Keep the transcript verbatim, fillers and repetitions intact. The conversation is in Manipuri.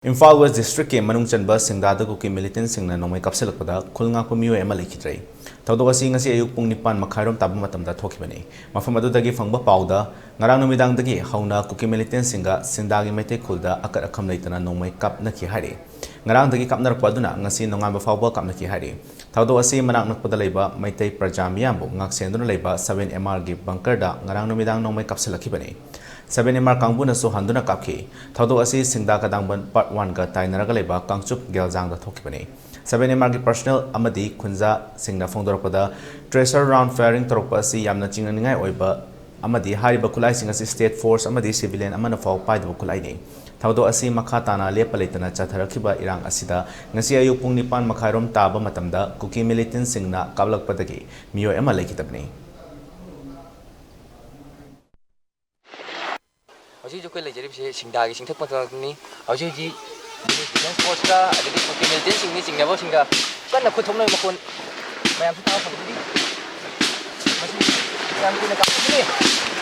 ꯏꯝꯐꯥꯜ ꯋꯦꯁ ꯗꯤꯁꯇ꯭ꯔꯤꯛꯀꯤ ꯃꯅꯨꯡ ꯆꯟꯕ ꯁꯤꯡꯗꯥꯗ ꯀꯨꯀꯤ ꯃꯤꯂꯤꯇꯦꯟꯁꯤꯡꯅ ꯅꯣꯡꯃꯩ ꯀꯥꯞꯁꯤꯜꯂꯛꯄꯗ ꯈꯨꯜ ꯉꯥꯛꯄ ꯃꯤꯑꯣꯏ ꯑꯃ ꯂꯩꯈꯤꯗ꯭ꯔꯦ꯫ ꯊꯧꯗꯣꯛ ꯑꯁꯤ ꯉꯁꯤ ꯑꯌꯨꯛ ꯄꯨꯡ ꯅꯤꯄꯥꯟ ꯃꯈꯥꯏꯔꯣꯝ ꯇꯥꯕ ꯃꯇꯝꯗ ꯊꯣꯛꯈꯤꯕꯅꯤ꯫ ꯃꯐꯝ ꯑꯗꯨꯗꯒꯤ ꯐꯪꯕ ꯄꯥꯎꯗ ꯉꯔꯥꯡ ꯅꯨꯃꯤꯗꯥꯡꯗꯒꯤ ꯍꯧꯅ ꯀꯨꯀꯤ ꯃꯤꯂꯤꯇꯦꯟꯁꯤꯡꯒ ꯁꯤꯡꯗꯥꯒꯤ ꯃꯩꯇꯩ ꯈꯨꯜꯗ ꯑꯀꯠ ꯑꯈꯝ ꯂꯩꯇꯅ ꯅꯣꯡꯃꯩ ꯀꯥꯞꯅꯈꯤ ꯍꯥꯏꯔꯤ꯫ ꯉꯔꯥꯡꯗꯒꯤ ꯀꯥꯞꯅꯔꯛꯄ ꯑꯗꯨꯅ ꯉꯁꯤ ꯅꯣꯡꯉꯥꯟꯕ ꯐꯥꯎꯕ ꯀꯥꯞꯅꯈꯤ ꯍꯥꯏꯔꯤ꯫ ꯊꯧꯗꯣꯛ ꯑꯁꯤ ꯃꯅꯥꯛ ꯅꯛꯄꯗ ꯂꯩꯕ ꯃꯩꯇꯩ ꯄ꯭ꯔꯖꯥ ꯃꯤꯌꯥꯝꯕꯨ ꯉꯥꯛꯁꯦꯟꯗꯨꯅ ꯂꯩꯕ ꯁꯚꯦꯟ ꯑꯦꯝ ꯑꯥꯔꯒꯤ ꯕꯪꯀꯔꯗ ꯉꯔꯥꯡ ꯅꯨꯃꯤꯗꯥꯡ ꯅꯣꯡꯃꯩ ꯀꯥꯞꯁꯤꯜꯂꯛꯈꯤꯕꯅꯤ꯫ ꯁꯚꯦꯟ ꯑꯦꯝ ꯑꯥꯔ ꯀꯥꯡꯕꯨꯅꯁꯨ ꯍꯟꯗꯨꯅ ꯀꯥꯞꯈꯤ꯫ ꯊꯧꯗꯣꯛ ꯑꯁꯤ ꯁꯤꯡꯗꯥ ꯀꯗꯥꯡꯕꯟ ꯄꯥꯔꯠ ꯋꯥꯟꯒ ꯇꯥꯏꯅꯔꯒ ꯂꯩꯕ ꯀꯥꯡꯆꯨꯞ ꯒꯦꯜꯖꯥꯡꯗ ꯊꯣꯛꯈꯤꯕꯅꯤ꯫ ꯁꯚꯦꯟ ꯑꯦꯝ ꯑꯥꯔꯒꯤ ꯄꯔꯁꯅꯦꯜ ꯑꯃꯗꯤ ꯈꯨꯟꯖꯥꯁꯤꯡꯅ ꯐꯣꯡꯗꯣꯔꯛꯄꯗ, ꯇ꯭ꯔꯦꯁꯔ ꯔꯥꯎꯟ ꯐꯥꯌꯔꯤꯡ ꯇꯧꯔꯛꯄ ꯑꯁꯤ ꯌꯥꯝꯅ ꯆꯤꯡꯅꯅꯤꯡꯉꯥꯏ ꯑꯣꯏꯕ ꯑꯃꯗꯤ ꯍꯥꯏꯔꯤꯕ ꯈꯨꯠꯂꯥꯏꯁꯤꯡ ꯑꯁꯤ ꯁ꯭ꯇꯦꯠ ꯐꯣꯔꯁ ꯑꯃꯗꯤ ꯁꯤꯚꯤꯂꯤꯌꯟ ꯑꯃꯅ ꯐꯥꯎ ꯄꯥꯏꯗꯕ ꯈꯨꯠꯂꯥꯏꯅꯤ꯫ ꯊꯧꯗꯣꯛ ꯑꯁꯤ ꯃꯈꯥ ꯇꯥꯅ ꯂꯦꯞꯄ ꯂꯩꯇꯅ ꯆꯠꯊꯔꯛꯈꯤꯕ ꯏꯔꯥꯡ ꯑꯁꯤꯗ ꯉꯁꯤ ꯑꯌꯨꯛ ꯄꯨꯡ ꯅꯤꯄꯥꯟ ꯃꯈꯥꯏꯔꯣꯝ ꯇꯥꯕ ꯃꯇꯝꯗ ꯀꯨꯀꯤ ꯃꯤꯂꯤꯇꯦꯟꯁꯤꯡꯅ ꯀꯥꯞꯂꯛꯄꯗꯒꯤ ꯃꯤꯑꯣꯏ ꯑꯃ ꯂꯩꯈꯤꯗꯕꯅꯤ꯫ ꯍꯧꯖꯤꯛ ꯍꯧꯖꯤꯛ ꯑꯩꯈꯣꯏ ꯂꯩꯖꯔꯤꯕꯁꯤ ꯁꯤꯡꯗꯥꯒꯤ ꯆꯤꯡꯊꯛ ꯃꯊꯛꯇꯅꯤ꯫ ꯍꯧꯖꯤꯛ ꯍꯧꯖꯤꯛ ꯗꯤꯐꯦꯟꯁ ꯐꯣꯔꯁꯀ ꯑꯗꯒꯤ ꯀꯨꯀꯤ ꯃꯤꯂꯤꯇꯦꯟꯁꯤꯡꯒꯤ ꯆꯤꯡꯅꯕꯁꯤꯡꯒ ꯀꯟꯅ ꯈꯨꯠ ꯊꯣꯛꯅꯕ ꯃꯈꯣꯟ ꯃꯌꯥꯝꯁꯨ ꯇꯥꯕ ꯐꯪꯕꯗꯒꯤ ꯃꯁꯤ ꯌꯥꯝ ꯀꯨꯏꯅ ꯀꯥꯞꯊꯣꯛꯈꯤꯅꯤ꯫